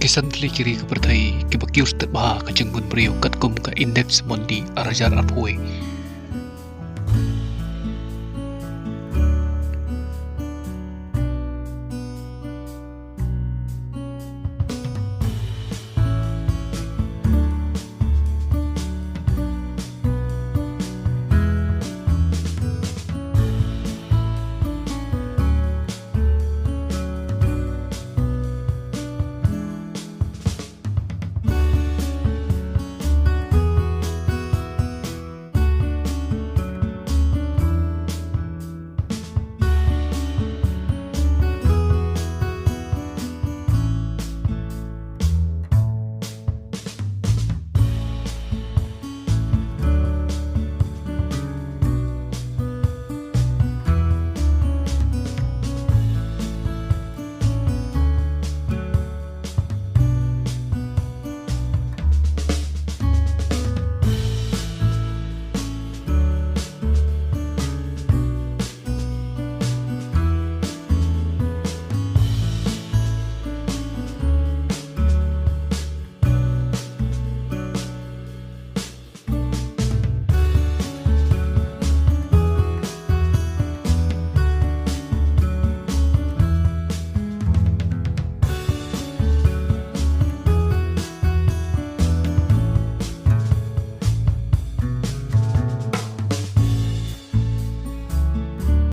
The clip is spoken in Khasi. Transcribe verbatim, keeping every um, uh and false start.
Ki san tylli ki ri ka pyrthei kiba kiew stet bha ka jingbun briew katkum ka Index Mondi ar hajar arphew.